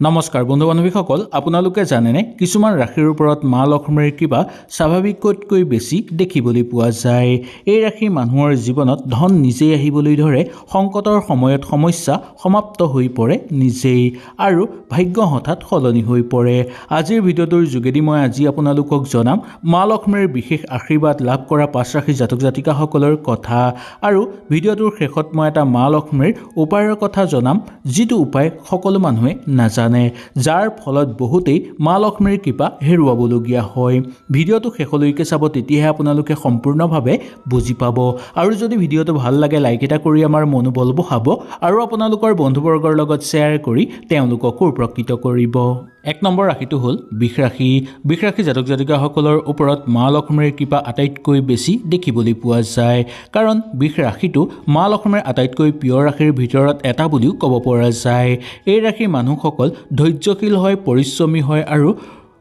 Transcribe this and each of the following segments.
নমস্কাৰ বন্ধু বান্ধৱীসকল, আপোনালোকে জানেনে কিছুমান ৰাশিৰ ওপৰত মা লক্ষ্মীৰ কৃপা স্বাভাৱিকতকৈ বেছি দেখিবলৈ পোৱা যায়। এই ৰাশিৰ মানুহৰ জীৱনত ধন নিজেই আহিবলৈ ধৰে, সংকটৰ সময়ত সমস্যা সমাপ্ত হৈ পৰে নিজেই আৰু ভাগ্য হঠাৎ সলনি হৈ পৰে। আজিৰ ভিডিঅ'টোৰ যোগেদি মই আজি আপোনালোকক জনাম মা লক্ষ্মীৰ বিশেষ আশীৰ্বাদ লাভ কৰা পাঁচ ৰাশি জাতক জাতিকাসকলৰ কথা আৰু ভিডিঅ'টোৰ শেষত মই এটা মা লক্ষ্মীৰ উপায়ৰ কথা জনাম, যিটো উপায় সকলো মানুহে নাজানে, যাৰ ফলত বহুতেই মা লক্ষ্মীৰ কৃপা হেৰুৱাবলগীয়া হয়। ভিডিঅ'টো শেষলৈকে চাব, তেতিয়াহে আপোনালোকে সম্পূৰ্ণভাৱে বুজি পাব। আৰু যদি ভিডিঅ'টো ভাল লাগে লাইক এটা কৰি আমাৰ মনোবল বঢ়াব আৰু আপোনালোকৰ বন্ধুবৰ্গৰ লগত শ্বেয়াৰ কৰি তেওঁলোককো উপকৃত কৰিব। এক নম্বৰ ৰাশিটো হ'ল বৃষ ৰাশি। বৃষ ৰাশি জাতক জাতিকাসকলৰ ওপৰত মা লক্ষ্মীৰ কৃপা আটাইতকৈ বেছি দেখিবলৈ পোৱা যায়, কাৰণ বৃষ ৰাশিটো মা লক্ষ্মীৰ আটাইতকৈ প্ৰিয় ৰাশিৰ ভিতৰত এটা বুলিও ক'ব পৰা যায়। এই ৰাশিৰ মানুহসকল ধৈৰ্যশীল হয়, পৰিশ্ৰমী হয় আৰু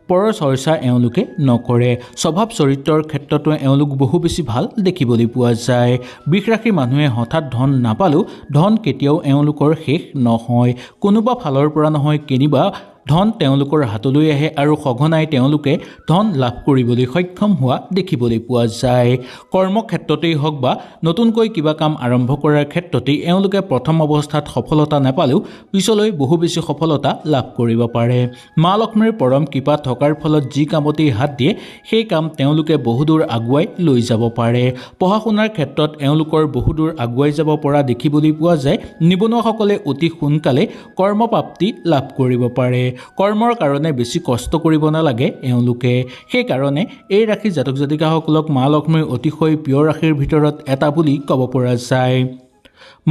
পৰৰ চৰ্চা এওঁলোকে নকৰে। স্বভাৱ চৰিত্ৰৰ ক্ষেত্ৰতো এওঁলোক বহু বেছি ভাল দেখিবলৈ পোৱা যায়। বৃষ ৰাশিৰ মানুহে হঠাৎ ধন নাপালেও ধন কেতিয়াও এওঁলোকৰ শেষ নহয়, কোনোবা ফালৰ পৰা নহয় কেনিবা ধন তেওঁলোকৰ হাতলৈ আহে আৰু সঘনাই তেওঁলোকে ধন লাভ কৰিবলৈ সক্ষম হোৱা দেখিবলৈ পোৱা যায়। কৰ্মক্ষেত্ৰতেই হওক বা নতুনকৈ কিবা কাম আৰম্ভ কৰাৰ ক্ষেত্ৰতেই এওঁলোকে প্ৰথম অৱস্থাত সফলতা নাপালেও পিছলৈ বহু বেছি সফলতা লাভ কৰিব পাৰে। মা লক্ষ্মীৰ পৰম কৃপা থকাৰ ফলত যি কামতেই হাত দিয়ে সেই কাম তেওঁলোকে বহুদূৰ আগুৱাই লৈ যাব পাৰে। পঢ়া শুনাৰ ক্ষেত্ৰত এওঁলোকৰ বহুদূৰ আগুৱাই যাব পৰা দেখিবলৈ পোৱা যায়। নিবনুৱাসকলে অতি সোনকালে কৰ্মপ্ৰাপ্তি লাভ কৰিব পাৰে। কৰ্মৰ কাৰণে বেছি কষ্ট কৰিব নালাগে এওঁলোকে। সেইকাৰণে এই ৰাশি জাতক জাতিকাসকলক মা লক্ষ্মীৰ অতিশয় প্ৰিয় ৰাশিৰ ভিতৰত এটা বুলি ক'ব পৰা যায়।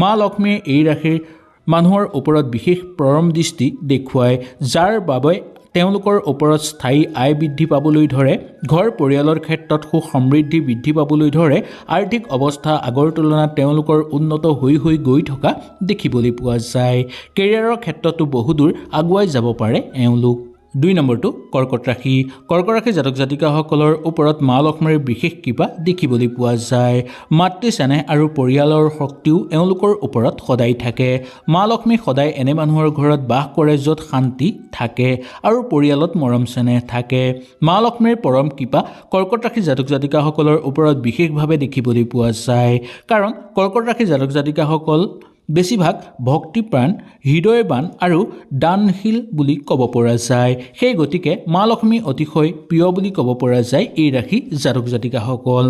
মা লক্ষ্মীয়ে এই ৰাশিৰ মানুহৰ ওপৰত বিশেষ পৰম দৃষ্টি দেখুৱায়, যাৰ বাবে তেওঁলোকৰ ওপৰত স্থায়ী আয় বৃদ্ধি পাবলৈ ধৰে, ঘৰ পৰিয়ালৰ ক্ষেত্ৰত সুখ সমৃদ্ধি বৃদ্ধি পাবলৈ ধৰে, আৰ্থিক অৱস্থা আগৰ তুলনাত তেওঁলোকৰ উন্নত হৈ হৈ গৈ থকা দেখিবলৈ পোৱা যায়। কেৰিয়াৰৰ ক্ষেত্ৰতো বহুদূৰ আগুৱাই যাব পাৰে এওঁলোক। দুই নম্বৰটো কৰ্কট ৰাশি। কৰ্কট ৰাশি জাতক জাতিকাসকলৰ ওপৰত মা লক্ষ্মীৰ বিশেষ কৃপা দেখিবলৈ পোৱা যায়। মাতৃ চেনেহ আৰু পৰিয়ালৰ শক্তিও এওঁলোকৰ ওপৰত সদায় থাকে। মা লক্ষ্মী সদায় এনে মানুহৰ ঘৰত বাস কৰে য'ত শান্তি থাকে আৰু পৰিয়ালত মৰম চেনেহ থাকে। মা লক্ষ্মীৰ পৰম কৃপা কৰ্কট ৰাশি জাতক জাতিকাসকলৰ ওপৰত বিশেষভাৱে দেখিবলৈ পোৱা যায়, কাৰণ কৰ্কট ৰাশি জাতক জাতিকাসকল বেছিভাগ ভক্তিপ্ৰাণ, হৃদয়বান আৰু দানশীল বুলি ক'ব পৰা যায়। সেই গতিকে মা লক্ষ্মী অতিশয় প্ৰিয় বুলি ক'ব পৰা যায় এই ৰাশি জাতক জাতিকাসকল।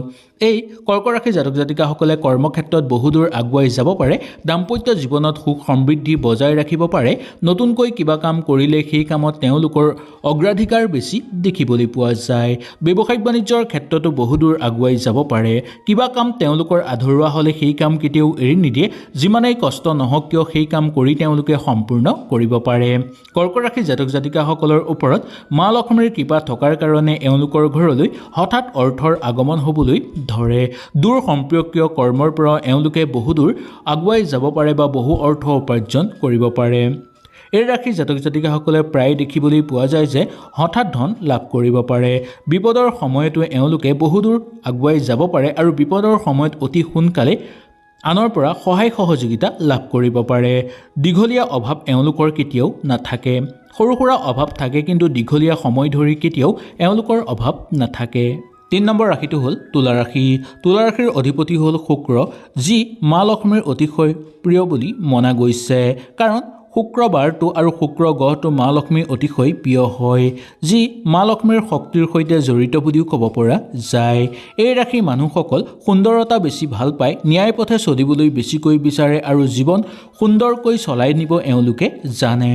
এই কৰ্কট ৰাশি জাতক জাতিকাসকলে কৰ্মক্ষেত্ৰত বহুদূৰ আগুৱাই যাব পাৰে, দাম্পত্য জীৱনত সুখ সমৃদ্ধি বজাই ৰাখিব পাৰে। নতুনকৈ কিবা কাম কৰিলে সেই কামত তেওঁলোকৰ অগ্ৰাধিকাৰ বেছি দেখিবলৈ পোৱা যায়। ব্যৱসায়িক বাণিজ্যৰ ক্ষেত্ৰতো বহুদূৰ আগুৱাই যাব পাৰে। কিবা কাম তেওঁলোকৰ আধৰুৱা হ'লে সেই কাম কেতিয়াও এৰি নিদিয়ে, যিমানেই কষ্ট নহওক কিয় সেই কাম কৰি তেওঁলোকে সম্পূৰ্ণ কৰিব পাৰে। কৰ্কট ৰাশি জাতক জাতিকাসকলৰ ওপৰত মা লক্ষ্মীৰ কৃপা থকাৰ কাৰণে এওঁলোকৰ ঘৰলৈ হঠাৎ অৰ্থৰ আগমন হ'বলৈ ধৰে। দূৰ সম্পৰ্কীয় কৰ্মৰ পৰা এওঁলোকে বহুদূৰ আগুৱাই যাব পাৰে বা বহু অৰ্থ উপাৰ্জন কৰিব পাৰে। এই ৰাশি জাতক জাতিকাসকলে প্ৰায় দেখিবলৈ পোৱা যায় যে হঠাৎ ধন লাভ কৰিব পাৰে। বিপদৰ সময়তো এওঁলোকে বহুদূৰ আগুৱাই যাব পাৰে আৰু বিপদৰ সময়ত অতি সোনকালে আনৰ পৰা সহায় সহযোগিতা লাভ কৰিব পাৰে। দীঘলীয়া অভাৱ এওঁলোকৰ কেতিয়াও নাথাকে। সৰু সুৰা অভাৱ থাকে, কিন্তু দীঘলীয়া সময় ধৰি কেতিয়াও এওঁলোকৰ অভাৱ নাথাকে। তিন নম্বৰ ৰাশিটো হ'ল তুলা ৰাশি। তুলা ৰাশিৰ অধিপতি হ'ল শুক্ৰ, যি মা লক্ষ্মীৰ অতিশয় প্ৰিয় বুলি মনা গৈছে, কাৰণ শুক্ৰবাৰটো আৰু শুক্ৰ গ্ৰহটো মা লক্ষ্মীৰ অতিশয় প্ৰিয় হয়, যি মা লক্ষ্মীৰ শক্তিৰ সৈতে জড়িত বুলিও ক'ব পৰা যায়। এই ৰাশিৰ মানুহসকল সুন্দৰতা বেছি ভাল পায়, ন্যায় পথে চলিবলৈ বেছিকৈ বিচাৰে আৰু জীৱন সুন্দৰকৈ চলাই নিব এওঁলোকে জানে।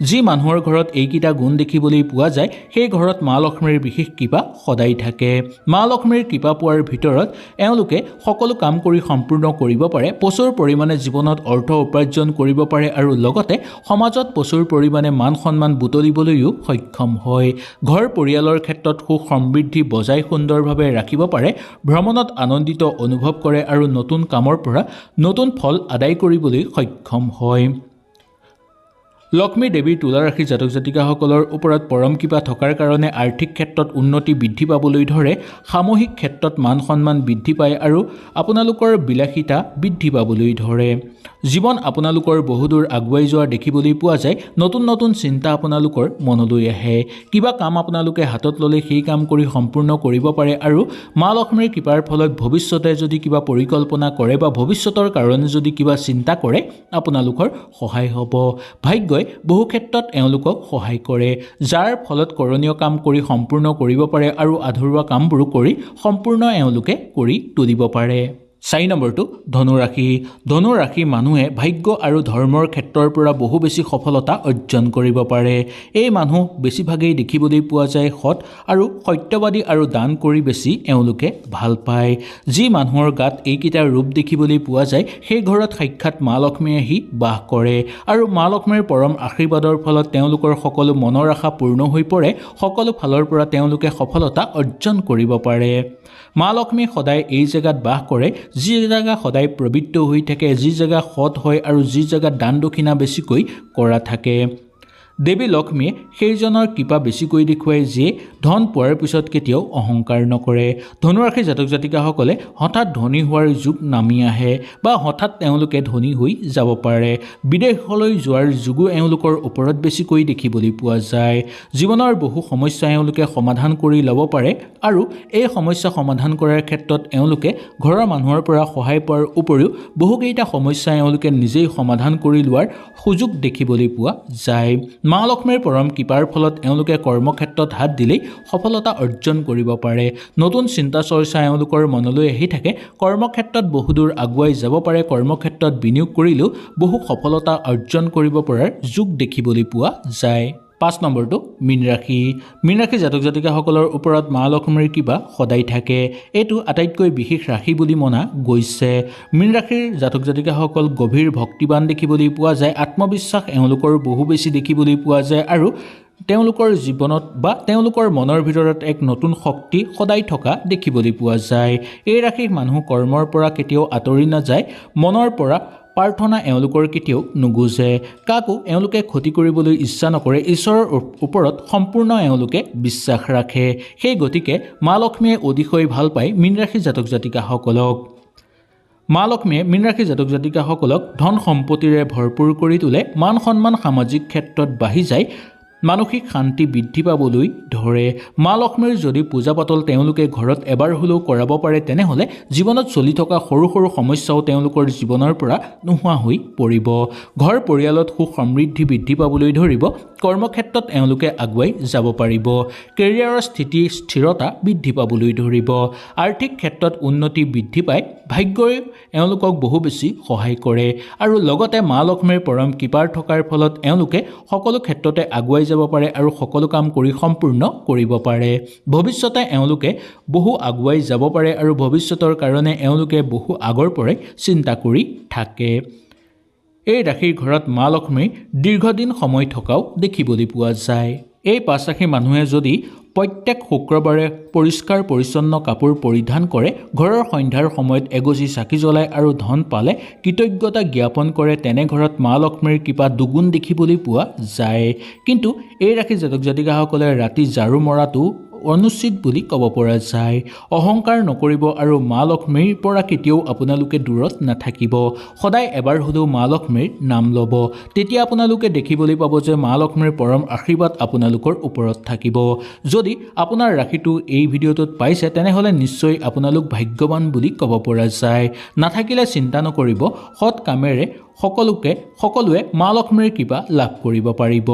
যি মানুহৰ ঘৰত এইকেইটা গুণ দেখিবলৈ পোৱা যায় সেই ঘৰত মা লক্ষ্মীৰ বিশেষ কৃপা সদায় থাকে। মা লক্ষ্মীৰ কৃপা পোৱাৰ ভিতৰত এওঁলোকে সকলো কাম কৰি সম্পূৰ্ণ কৰিব পাৰে, প্ৰচুৰ পৰিমাণে জীৱনত অৰ্থ উপাৰ্জন কৰিব পাৰে আৰু লগতে সমাজত প্ৰচুৰ পৰিমাণে মান সন্মান বুটলিবলৈও সক্ষম হয়। ঘৰ পৰিয়ালৰ ক্ষেত্ৰত সুখ সমৃদ্ধি বজাই সুন্দৰভাৱে ৰাখিব পাৰে, ভ্ৰমণত আনন্দিত অনুভৱ কৰে আৰু নতুন কামৰ পৰা নতুন ফল আদায় কৰিবলৈ সক্ষম হয়। লক্ষ্মী দেৱীৰ তুলা ৰাশিৰ জাতক জাতিকাসকলৰ ওপৰত পৰম কৃপা থকাৰ কাৰণে আৰ্থিক ক্ষেত্ৰত উন্নতি বৃদ্ধি পাবলৈ ধৰে, সামূহিক ক্ষেত্ৰত মান সন্মান বৃদ্ধি পায় আৰু আপোনালোকৰ বিলাসিতা বৃদ্ধি পাবলৈ ধৰে। জীৱন আপোনালোকৰ বহুদূৰ আগুৱাই যোৱা দেখিবলৈ পোৱা যায়। নতুন নতুন চিন্তা আপোনালোকৰ মনলৈ আহে। কিবা কাম আপোনালোকে হাতত ল'লে সেই কাম কৰি সম্পূৰ্ণ কৰিব পাৰে আৰু মা লক্ষ্মীৰ কৃপাৰ ফলত ভৱিষ্যতে যদি কিবা পৰিকল্পনা কৰে বা ভৱিষ্যতৰ কাৰণে যদি কিবা চিন্তা কৰে আপোনালোকৰ সহায় হ'ব। ভাগ্যই বহু ক্ষেত্ৰত এওঁলোকক সহায় কৰে, যাৰ ফলত কৰণীয় কাম কৰি সম্পূৰ্ণ কৰিব পাৰে আৰু আধৰুৱা কামবোৰো কৰি সম্পূৰ্ণ এওঁলোকে কৰি তুলিব পাৰে। 4 নম্বৰটো ধনুৰাশি। ধনুৰাশি মানুহে ভাগ্য আৰু ধৰ্মৰ ক্ষেত্ৰৰ পৰা বহু বেছি সফলতা অৰ্জন কৰিব পাৰে। এই মানুহ বেছিভাগেই দেখিবলৈ পোৱা যায় সৎ আৰু সত্যবাদী আৰু দান কৰি বেছি এওঁলোকে ভাল পায়। যি মানুহৰ গাত এইকেইটা ৰূপ দেখিবলৈ পোৱা যায় সেই ঘৰত সাক্ষাৎ মা লক্ষ্মী আহি বাস কৰে আৰু মা লক্ষ্মীৰ পৰম আশীৰ্বাদৰ ফলত তেওঁলোকৰ সকলো মনৰ আশা পূৰ্ণ হৈ পৰে। সকলো ফালৰ পৰা তেওঁলোকে সফলতা অৰ্জন কৰিব পাৰে। মা লক্ষ্মী সদায় এই জেগাত বাস কৰে যি জেগা সদায় পবিত্ৰ হৈ থাকে, যি জেগা সৎ হয় আৰু যি জেগাত দান দক্ষিণা বেছিকৈ কৰা থাকে। দেৱী লক্ষ্মীয়ে সেইজনৰ কৃপা বেছিকৈ দেখুৱাই যিয়ে ধন পোৱাৰ পিছত কেতিয়াও অহংকাৰ নকৰে। ধনুৰাশি জাতক জাতিকাসকলে হঠাৎ ধনী হোৱাৰ যুগ নামি আহে বা হঠাৎ তেওঁলোকে ধনী হৈ যাব পাৰে। বিদেশলৈ যোৱাৰ যুগো এওঁলোকৰ ওপৰত বেছিকৈ দেখিবলৈ পোৱা যায়। জীৱনৰ বহু সমস্যা এওঁলোকে সমাধান কৰি ল'ব পাৰে আৰু এই সমস্যা সমাধান কৰাৰ ক্ষেত্ৰত এওঁলোকে ঘৰৰ মানুহৰ পৰা সহায় পোৱাৰ উপৰিও বহুকেইটা সমস্যা এওঁলোকে নিজেই সমাধান কৰি লোৱাৰ সুযোগ দেখিবলৈ পোৱা যায়। মা লক্ষ্মীৰ পৰম কৃপাৰ ফলত এওঁলোকে কৰ্মক্ষেত্ৰত হাত দিলেই সফলতা অৰ্জন কৰিব পাৰে। নতুন চিন্তা চৰ্চা এওঁলোকৰ মনলৈ আহি থাকে। কৰ্মক্ষেত্ৰত বহুদূৰ আগুৱাই যাব পাৰে। কৰ্মক্ষেত্ৰত বিনিয়োগ কৰিলেও বহু সফলতা অৰ্জন কৰিব পৰাৰ যোগ দেখিবলৈ পোৱা যায়। 5 নম্বৰটো মীন ৰাশি। মীন ৰাশি জাতক জাতিকাসকলৰ ওপৰত মা লক্ষ্মীৰ কৃপা সদায় থাকে। এইটো আটাইতকৈ বিশেষ ৰাশি বুলি মনা গৈছে। মীন ৰাশিৰ জাতক জাতিকাসকল গভীৰ ভক্তিবান দেখিবলৈ পোৱা যায়। আত্মবিশ্বাস এওঁলোকৰ বহু বেছি দেখিবলৈ পোৱা যায় আৰু তেওঁলোকৰ জীৱনত বা তেওঁলোকৰ মনৰ ভিতৰত এক নতুন শক্তি সদায় থকা দেখিবলৈ পোৱা যায়। এই ৰাশিৰ মানুহ কৰ্মৰ পৰা কেতিয়াও আঁতৰি নাযায়। মনৰ পৰা প্ৰাৰ্থনা এওঁলোকৰ কেতিয়াও নুগুজে। কাকো এওঁলোকে ক্ষতি কৰিবলৈ ইচ্ছা নকৰে। ঈশ্বৰৰ ওপৰত সম্পূৰ্ণ এওঁলোকে বিশ্বাস ৰাখে। সেই গতিকে মা লক্ষ্মীয়ে অতিশয় ভাল পায় মীন ৰাশি জাতক জাতিকাসকলক। মা লক্ষ্মীয়ে মীন ৰাশি জাতক জাতিকাসকলক ধন সম্পত্তিৰে ভৰপূৰ কৰি তোলে। মান সন্মান সামাজিক ক্ষেত্ৰত বাঢ়ি যায়। মানসিক শান্তি বৃদ্ধি পাবলৈ ধৰে। মা লক্ষ্মীৰ যদি পূজা পাতল তেওঁলোকে ঘৰত এবাৰ হ'লেও কৰাব পাৰে তেনেহ'লে জীৱনত চলি থকা সৰু সৰু সমস্যাও তেওঁলোকৰ জীৱনৰ পৰা নোহোৱা হৈ পৰিব। ঘৰ পৰিয়ালত সুখ সমৃদ্ধি বৃদ্ধি পাবলৈ ধৰিব। কৰ্মক্ষেত্ৰত এওঁলোকে আগুৱাই যাব পাৰিব। কেৰিয়াৰৰ স্থিতি স্থিৰতা বৃদ্ধি পাবলৈ ধৰিব। আৰ্থিক ক্ষেত্ৰত উন্নতি বৃদ্ধি পায়। ভাগ্যই এওঁলোকক বহু বেছি সহায় কৰে আৰু লগতে মা লক্ষ্মীৰ পৰম কৃপাৰ থকাৰ ফলত এওঁলোকে সকলো ক্ষেত্ৰতে আগুৱাই যাব পাৰে আৰু সকলো কাম কৰি সম্পূৰ্ণ কৰিব পাৰে। ভৱিষ্যতে এওঁলোকে বহু আগুৱাই যাব পাৰে আৰু ভৱিষ্যতৰ কাৰণে এওঁলোকে বহু আগৰ পৰাই চিন্তা কৰি থাকে। এই ৰাশিৰ ঘৰত মা লক্ষ্মীৰ দীৰ্ঘদিন সময় থকাও দেখিবলৈ পোৱা যায়। এই 5 ৰাশিৰ মানুহে যদি প্ৰত্যেক শুক্ৰবাৰে পৰিষ্কাৰ পৰিচ্ছন্ন কাপোৰ পৰিধান কৰে, ঘৰৰ সন্ধ্যাৰ সময়ত এগছি চাকি জ্বলায় আৰু ধন পালে কৃতজ্ঞতা জ্ঞাপন কৰে, তেনে ঘৰত মা লক্ষ্মীৰ কৃপা দুগুণ দেখিবলৈ পোৱা যায়। কিন্তু এই ৰাশি জাতক জাতিকাসকলে ৰাতি ঝাড়ু মৰাটো অনুচিত বুলি ক'ব পৰা যায়। অহংকাৰ নকৰিব আৰু মা লক্ষ্মীৰ পৰা কেতিয়াও আপোনালোকে দূৰত নাথাকিব। সদায় এবাৰ হ'লেও মা লক্ষ্মীৰ নাম ল'ব। তেতিয়া আপোনালোকে দেখিবলৈ পাব যে মা লক্ষ্মীৰ পৰম আশীৰ্বাদ আপোনালোকৰ ওপৰত থাকিব। যদি আপোনাৰ ৰাশিটো এই ভিডিঅ'টোত পাইছে তেনেহ'লে নিশ্চয় আপোনালোক ভাগ্যৱান বুলি ক'ব পৰা যায়। নাথাকিলে চিন্তা নকৰিব, সৎ কামেৰে সকলোৱে মা লক্ষ্মীৰ কৃপা লাভ কৰিব পাৰিব।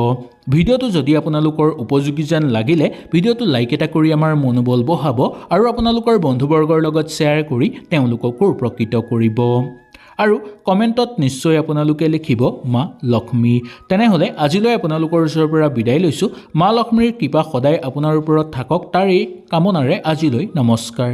ভিডিঅ'টো যদি আপোনালোকৰ উপযোগী যেন লাগিলে ভিডিঅ'টো লাইক এটা কৰি আমাৰ মনোবল বঢ়াব আৰু আপোনালোকৰ বন্ধুবৰ্গৰ লগত শ্বেয়াৰ কৰি তেওঁলোককো উপকৃত কৰিব। আৰু কমেণ্টত নিশ্চয় আপোনালোকে লিখিব মা লক্ষ্মী। তেনেহ'লে আজিলৈ আপোনালোকৰ ওচৰৰ পৰা বিদায় লৈছোঁ। মা লক্ষ্মীৰ কৃপা সদায় আপোনাৰ ওপৰত থাকক তাৰেই কামনাৰে আজিলৈ নমস্কাৰ।